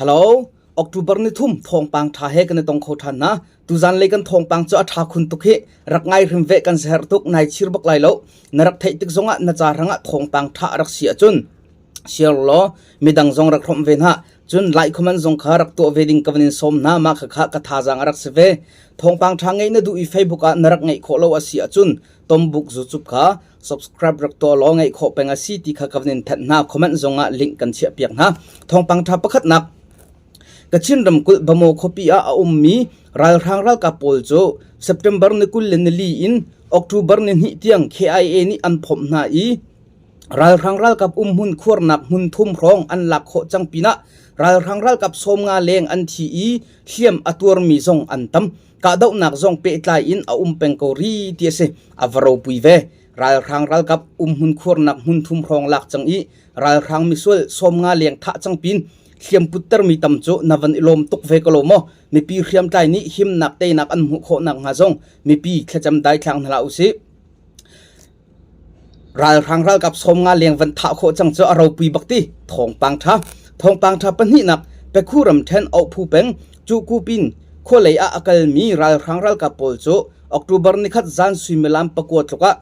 Hello, October ni thum thawngpang ṭha he kan i tong kho ṭhan na. Tuzan lei kan thawngpang cu a ṭha khun tuk hi. Rak ngai hrim ve kan ser tuk nai chir bak lai lo. Na rak theih tik zongah na ca hrangah thawngpang ṭha a rak si ahcun share law midang zong rak hrawmh ve hna. Cun like comment zong kha rak tuah ve ding ka van in sawm hna. Mah khakha ka thazaang a rak si ve. Thawngpang ṭha ngeih na duh i Facebook ah na rak ngeih khawh lo a si ahcun Tombuk zucup kha subscribe rak tuah law ngeih khawh peng a si ti kha ka van in thanh hna. Comment zong ah link kan chiah piak hna. Thawngpang ṭha pakhatnak Kachin ramkulh Bamaw khuapi ah a ummi ralhrang ralkap pawl cu September ni 24 in October ni hnih tiang KIA nih an phomh hna i ralhrang ralkap umhmun khuarnak hmun thum hrawng an lak khawh cang pinah ralhrang ralkap 50 leng an thi i hliam a tuarmi zong an tam. Kahdohnak zong pehtlai in a um peng ko rih ti a si. A va ropui ve. Ralhrang ralkap umhmun khuarnak hmun thum hrawng lak cang i ralhrang misual 50 leng thah cang pin hliam puttermi tam cu na van i lawm tuk ve ko lo maw? Mipi hriamtlai nih himnak teinak an hmuh khawh nakhnga zong mipi thlacam daithlang hna hlah usih. Ralhrang ralkap 50 leng van thah khawh cang cu a ropui bak ti. Thawngpang ṭha. Thawngpang ṭha pahnihnak Pekhu ramṭhen Ohphu peng Cukupin khualei ah a kalmi ralhrang ralkap pawl cu October nikhat zan suimilam pakua tluk ah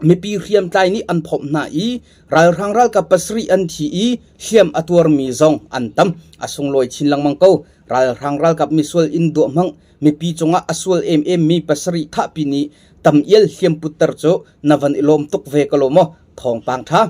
mipi hriamtlai nih an phomh hna i ralhrang ralkap pasarih an thi i hliam a tuarmi zong an tam. A sunglawi chin lengmang ko. Ralhrang ralkap misual inn duah hmang mipi cungah a sual emem mi pasarih thahpi nih tam ial hliam putter cu na van i lawm tuk ve ko lo maw? Thawngpang ṭha.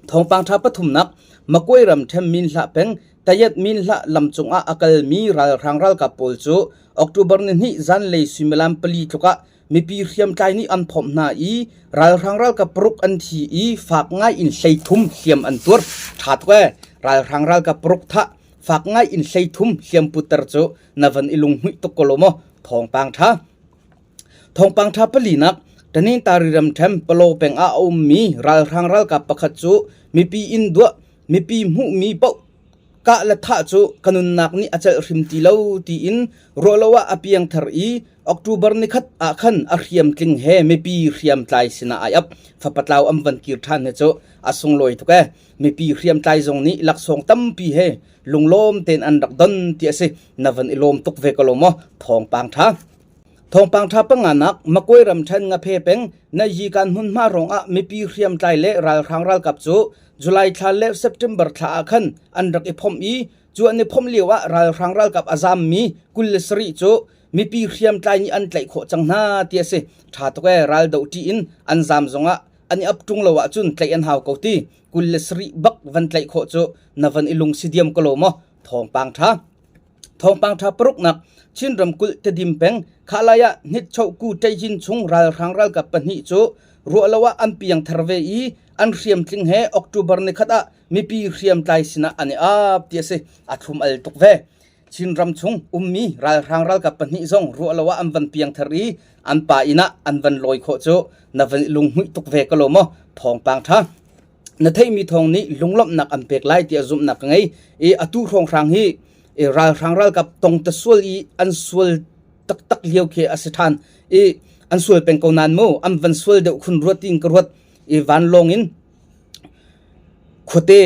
Thawngpang ṭha pathumnak Makuai ram ṭhem min hlah peng Tayat min hlah lam cungah a kalmi ralhrang ralkap pawl cu October ni hnih zanlei suimilam pali tluk ah mipi hriamtlai nih an phomh hna i ralhrang ralkap paruk an thi i fak ngai in 13 hliam an tuar. Ṭha tuk ee. Ralhrang ralkap paruk thah fak ngai in 13 hliam putter cu na van i lunghmuih tuk ko lo maw? Thawngpang ṭha. Thawngpang ṭha palinak Tanintari ramṭhen Palaw peng ah a ummi ralhrang ralkap pakhat cu mipi inn duah mipi hmuhmi paoh kah le thah cu ka nunnak nih a celh hrim ti lo tiin ruahlo ah a piangthar i October nikhat ah khan a hriamtling he mipi hriamtlai sinah ai ap. Fapatlau an van kir ṭhan hi cu a sunglawi tuk ee. Mipi hriamtlai zong nih laksawng tampi he lunglawm tein an rak don ti a si. Na van i lawm tuk ve ko lo maw? Thawngpang ṭha. Thawngpang ṭha panganak Makwe ramṭhen Ngaphe peng Nayikan hmunhma ruangah mipi hriamtlai le ralhrang ralkap cu July thla le September thla ah khan an rak i phomh i cu an i phomh lio ah ralhrang ralkap a zammi 27 cu mipi hriamtlai nih an tlaih khawh cang hna ti a si. Ṭha tuk ee raldoh ṭih in an zam zongah an i ap ṭung lo ahcun tlaih an hau ko ti. 27 bak van tlaih khawh cu na van i lungsi diam ko lo maw? Thawngpang ṭha. Thawngpang ṭha paruknak Chin ramkulh Tedim peng Khalai ah Hnitchohku Ṭeijin chung ralhrang ralkap pahnih cu ruahlo ah an piangthar ve i an hriamtling he October nikhat ah mipi hriamtlai sinah an i ap ti a si. A thlum al tuk ve. Chinram chung ummi ralhrang ralkap pahnih zong ruahlo ah an van piangthar i an pa inn ah an van lawi khawh cu na van i lunghmuih tuk ve ko lo maw? Thawngpang ṭha. Na theihmi thawng nih lunglawmhnak an pek lai tiah zumhnak ka ngei. I atu hrawnghrang hi i ralhrang ralkap tong ta sual i an sual taktak lio khi a si ṭhan. I an sual peng ko nain mu an van sual deuh khun ruat tiin ka ruat. I vanlawng in khuate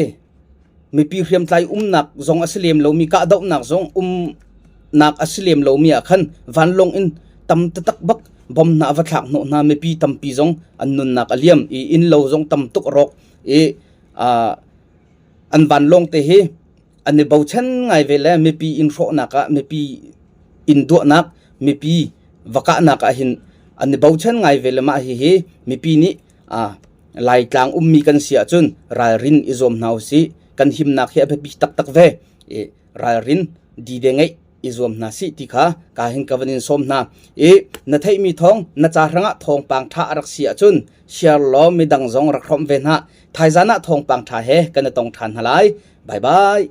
mipi hriamtlai umnak zong a si lem lomi kahdohnak zong umnak a si lem lomi ah khan vanlawng in tam taktak bak bom hna a va thlak hnawh hna mipi tampi zong an nunnak a liam i innlo zong tam tuk a rawk i an vanlawng te hi an i bochan ngai ve le mipi inn hrawhnak ah mipi inn duahnak mipi va kahnak ah hin an i bochan ngai ve le mah hihi mipi nih Laitlang ummi kan si ahcun ralrin i zuam hna usih. Kan himnak hi a biapi taktak ve. I ralrin dide ngeih i zuam hna sih ti kha ka hin ka van in sawm hna. I na theihmi thawng na ca hrangah thawngpang ṭha a rak si ahcun share law midang zong rak hrawmh ve hna. Thaizan ah thawngpang ṭha he kan i tong ṭhan hna lai. Bye bye.